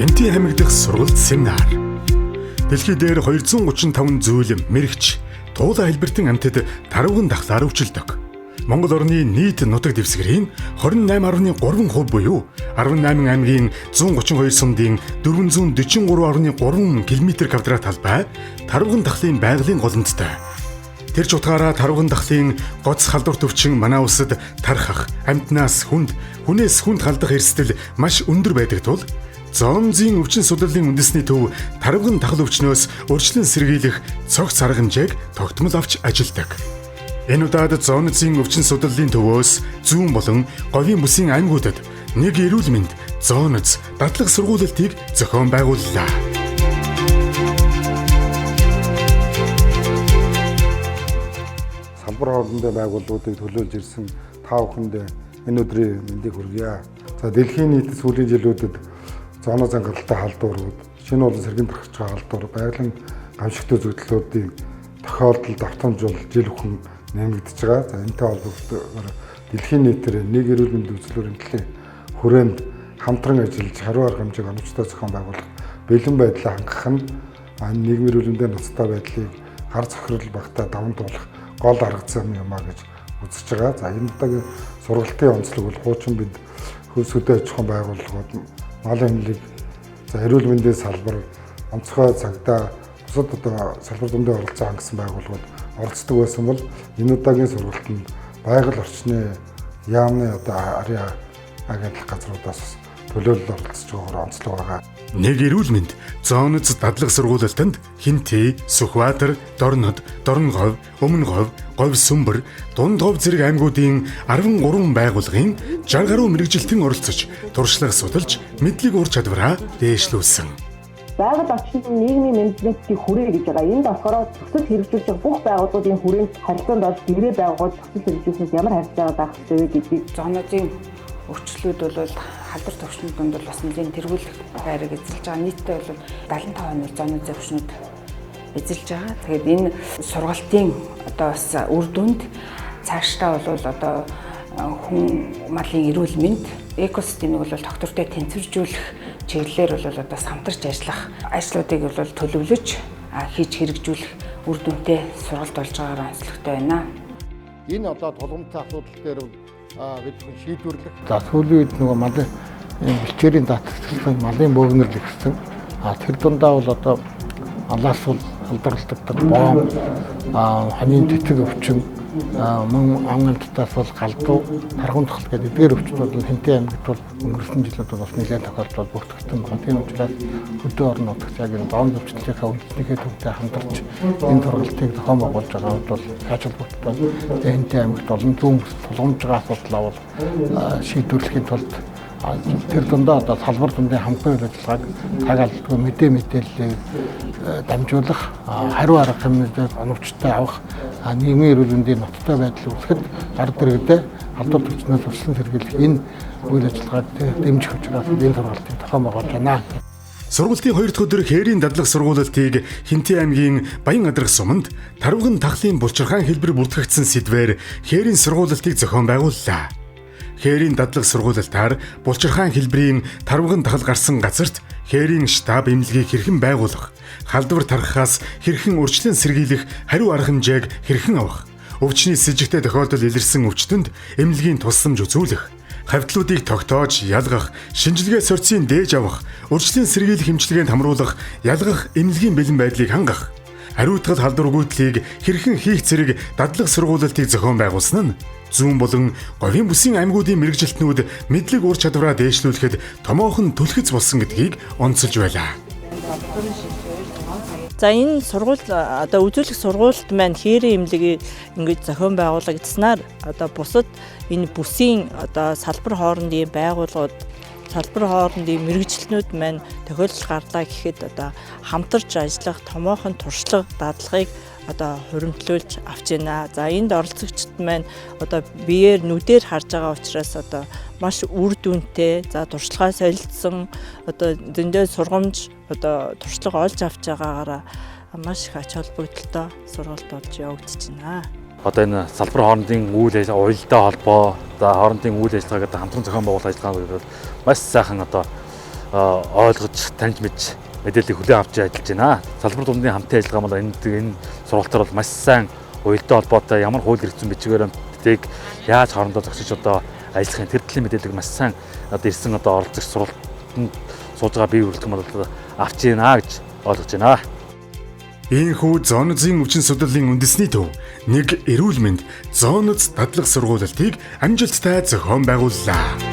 Хэнтий аймаг дахь сургалт семинар. Дэлхий дээр 235 зүйл мэрэгч туулай хэлбэртэн амьтад тарвган дахлаар өвчлөдөг. Монгол орны нийт нутаг дэвсгэрийн 28.3% буюу 18 аймгийн 132 сумдын 443.3 км квадрат талбай тарвган дахлын байгалийн голомттой. Тэр ч утгаараа тарвган дахлын гоц халдвар төвчин манай улсад тархах, амьтнаас хүнд, хүнээс хүнд халдах эрсдэл маш өндөр байдаг тул зоонзын өвчин судлалын үндэсний төв тарвган тахал өвчнөөс урьдчилан сэргийлэх цогц арга хэмжээг тогтмол авч ажилладаг. Энэ удаад зоонзын өвчин судлалын төвөөс зүүн болон говийн бүсийн аймагуудад нэг эрүүл мэнд зооноз дадлаг сургуулилтыг зохион байгууллаа. Салбар хоорондын байгууллагуудыг төлөөлж ирсэн та бүхэнд энэ өдрийн мэндийг хүргье. За, дэлхийн нийт сүүлийн жилүүдэд зооноос хангалттай халдварууд, шинэ болон сэргэн тархаж байгаа халдвар, байгалийн гамшигт үзэгдлүүдийн тохиолдол давтамж бол жил бүхэн нэмэгдэж байгаа. За, энэтэй холбогдохоор дэлхийн нийтээр нэг эрүүл мэндийн үзлүүрийн төлөв хүрээнд хамтран ажиллаж хариу арга хэмжээг оновчтой зохион байгуулах, бэлэн байдлаа хангах нь нийгмийн эрүүл мэндийн ноцтой байдлыг гар зохирол багтаа даван туулах гол арга зам юм а гэж үзэж байгаа. За, энэ удаагийн сургалтын онцлог бол хуучин бид хөдөө аж ахуйн байгууллагууд, малын эмнэлэг, за эрүүл мэндийн салбар, онцгой цагдаа, бусад одоо салбар дундын оролцоо хангасан байгууллагууд оролцдог байсан бол энэ удаагийн сургалтанд байгаль орчны яамны одоо арын агентлаг газруудаас төлөөлөл оролцож байгаагаар онцлог байгаа. Нэг эрүүл мэнд зооноз дадлаг сургуулилтанд Хинти, Сүхбаатар, Дорнод, Дорногов, Өмнөговь, Говь Сүмбэр, Дундговь зэрэг аймагуудын 13 байгууллагын 60 гаруй мэргэжилтэн оролцож, туршлага судалж, мэдлэг ур чадвараа дээшлүүлсэн. Байгаль орчин нийгмийн менежментийн хүрээ гэж байгаа. Энд болохоор төсөл хэрэгжүүлж байгаа бүх байгууллагуудын хүрээнд харилцаанд орж гэрээ байгуулж төсөл хэрэгжүүлснээс ямар харилцаагаар байх ёстой вэ гэдгийг зоонозын өвчлүүд бол халдвар төвшнүүд донд бол бас нэлийн тэргүүлэх байрыг эзэлж байгаа. Нийтдээ бол 75% нь зоонозын өвчнүүд эзэлж байгаа. Тэгэхээр энэ сургалтын одоо бас үр дүнд цаашдаа бол одоо хүн малын эрүүл мэнд экосистемийг бол тогтвортой тэнцвэржүүлэх чиглэлээр бол одоо самтарч ажиллах ажлуудыг бол төлөвлөж хийж хэрэгжүүлэх үр дүнтэй сургалт болж байгаагаар онцлогтой байна. Энэ одоо тулгамдсан асуудал дээр бид бүхэн шийдвэрлэх. За, сүүлийн үед нөгөө малын бэлчээрийн даатгалын малын бөөгнөрл ихсэн. А тэр дундаа бол одоо малаас бол халдварладаг бом, хонин тэтгэг өвчин, мөн ан амьтдаас бол галдуу, тарган тохол гэдэг эдгээр өвчнүүд бол Хэнтий аймагт бол өнгөрсөн жилүүд бол бас нэлээд тохиолдол бүртгэгдсэн байна. Тийм учраас хөдөө орон нутагт яг энэ зоон өвчлөлийнхээ үндэснийхээ төвтэй хамтарч энэ сургалтыг зохион байгуулж байгаа хувьд бол ач холбогдолтой. Хэнтий аймагт олон зүүн бүс тулгамж байгаа асуудлаа бол шийдвэрлэхийн тулд тэр дундаа одоо салбар дундын хамтын үйл ажиллагааг цаг алдгүй мэдээллийг дамжуулах, хариу арга хэмнэлийг оновчтой авах, нийгмийн эрүүл мэндийн ноцтой байдал үүсгэхэд гар дэргэдээ халдвар төвчнөөс урьдчилан сэргийлэх энэ үйл ажиллагааг дэмжих учраас энэ сургалтыг зохион байгуулж байна. Сургалтын хоёр дахь өдөр хээрийн дадлаг сургуулилтыг Хинти аймгийн Баян адрах суманд тарвган тахлын булчирхаан хэлбэр бүртгэгдсэн сэдвээр хээрийн сургуулилтыг зохион байгууллаа. Хээрийн дадлаг сургуулилтаар булчирхаан хэлбэрийн тарвган тахал гарсан газарт хээрийн штаб эмнэлгийг хэрхэн байгуулах, халдвар тархахаас хэрхэн урьдчилан сэргийлэх хариу арга хэмжээг хэрхэн авах, өвчний сэжигтэй тохиолдол илэрсэн өвчтөнд эмнэлгийн тусламж үзүүлэх, хавтлуудыг тогтоож ялгах, шинжилгээ сорьцын дээж авах, урьдчилан сэргийлэх эмчилгээнд хамруулах, ялгах эмнэлгийн бэлэн байдлыг хангах, хариуцгал халдваргүйтлийг хэрхэн хийх зэрэг дадлаг сургуулилтыг зохион байгуулсан нь зүүн болон говийн бүсийн аймагуудын мэргэжилтнүүд мэдлэг ур чадвараа дээшлүүлэхэд томоохон түлхэц болсон гэдгийг онцолж байлаа. За, энэ сургууль одоо үзүүлэх сургуульд маань хээрийн эмнэлгийг ингэж зохион байгуулагдсанаар одоо бусад энэ бүсийн одоо салбар хоорондын байгууллагууд, салбар хоорондын мэргэжилтнүүд маань тохиолдол гарлаа гэхэд одоо хамтарч ажиллах томоохон туршлага дадлагыг одоо хуримтлуулж авч байна. За, энд оролцогчд маань одоо биеэр нүдээр харж байгаа учраас одоо маш үр дүнтэй, за туршлагаа солилцсон, одоо зөндөө сургамж, одоо туршлага олж авч байгаагаараа маш их ач холбогдолтой сургалт болж явагдаж байна. Одоо энэ салбар хоорондын үйл ажиллагаа, уялдаа холбоо, за хоорондын үйл ажиллагааг одоо хамтран зохион байгуулах ажиллагаа бол маш сайхан одоо ойлгож, таньж мэдж мэдээллийг хүлээн авч ажиллаж байна. Салбар дундын хамтын ажиллагаа бол энэ сургалтаар бол маш сайн уялдаа холбоотой ямар хууль эрх зүйн бичгээр амтдыг яаж хоорондоо зогсож одоо ажиллах юм, тэр төрлийн мэдээллийг маш сайн одоо ирсэн одоо оролцогч сургалтанд сууж байгаа бие бүрэлдэхүүн бол авч байна гэж ойлгож байна. Ийхүү зоонозын өвчин судлалын үндэсний төв нэг эрүүл мэнд зооноз дадлаг сургуулилтыг амжилттай зохион байгууллаа.